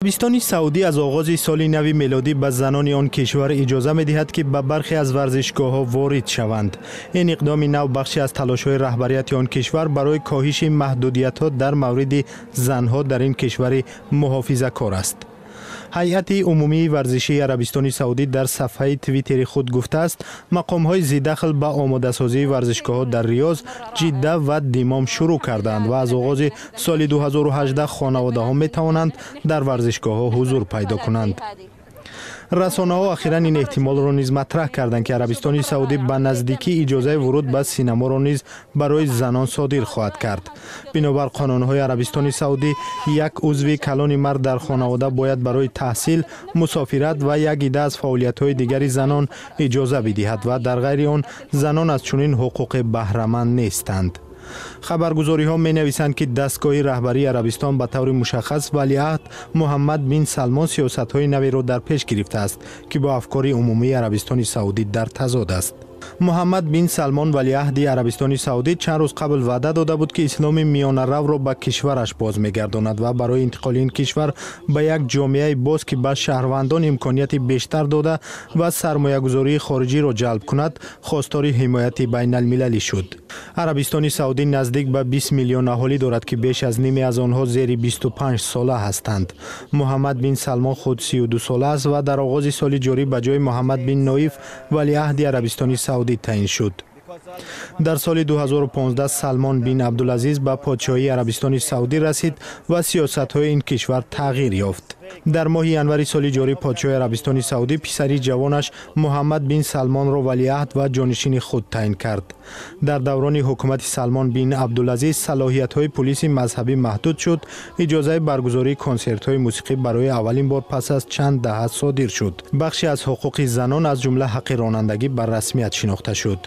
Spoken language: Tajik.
Арабистони Саудӣ аз оғози соли нави мелодӣ ба занони он кишвар иҷоза медиҳад, ки ба бархе аз варзишгоҳҳо ворид шаванд. Ин иқдоми нав бахше аз талошҳои раҳбарияти он кишвар барои коҳиши маҳдудиятҳо дар мавриди занҳо дар ин кишвари муҳофизакор аст. Ҳайати умумии варзишии Арабистони Саудӣ дар сафҳаи Твиттери худ гуфтааст, мақомҳои зидахл ба омодасозии варзишгоҳҳо дар Риёз, Ҷидда ва Димом шурӯъ карданд ва аз оғози соли 2018 хонаводаҳо метавонанд дар варзишгоҳҳо ҳузур пайдо кунанд. Расонаҳо ахиран ин эҳтимолро низ матраҳ карданд, ки Арабистони Саудӣ ба наздикӣ иҷозаи вуруд ба синаморо низ барои занон содир хоҳад кард. Бинобар қонунҳои Арабистони Саудӣ, як узви калони мард дар хонавода бояд барои таҳсил, мусофират ва як ида аз фаъолиятҳои дигари занон иҷоза бидиҳад ва дар ғайри он занон аз чунин ҳуқуқе баҳраманд нестанд. Хабаргузориҳо менависанд, ки дастгоҳи раҳбарии Арабистон, ба таври мушаххас валиаҳд Муҳаммад бин Салмон, сиёсатҳои наверо дар пеш гирифтааст, ки бо афкори умумии Арабистони Саудӣ дар тазод аст. Муҳаммад бин Салмон, валиаҳди Арабистони Саудӣ, чанд рӯз қабл ваъда дода буд, ки исломи миёнаравро ба кишвараш боз мегардонад ва барои интиқоли ин кишвар ба як ҷомеаи боз, ки ба шаҳрвандон имконияти бештар дода ва сармоягузории хориҷиро ҷалб кунад, хостори ҳимояти байналмилалӣ шуд. Арабистони Саудӣ наздик ба 20 миллион аҳолӣ дорад, ки беш аз ниме аз онҳо зери 25 сола ҳастанд. Муҳаммад бин Салмон худ 32 сола аст ва дар оғози соли ҷорӣ ба ҷои Муҳаммад бин Ноиф валиаҳди Арабистони Саудӣ таъин шуд. Дар соли 2015 Салмон бин Абдулазиз ба подшоҳии Арабистони Саудӣ расид ва сиёсатҳои ин кишвар тағйир ёфт. Дар моҳи январи соли ҷорӣ подшоҳи Арабистони Саудӣ писари ҷавонаш Муҳаммад бин Салмонро валиаҳд ва ҷонишини худ таъин кард. Дар даврони ҳукумати Салмон бин Абдулазиз салоҳиятҳои пулиси мазҳабӣ маҳдуд шуд, иҷозаи баргузории консертҳои мусиқӣ барои аввалин бор пас аз чанд даҳа содир шуд, бахше аз ҳуқуқи занон, аз ҷумла ҳаққи ронандагӣ, ба расмият шинохта шуд.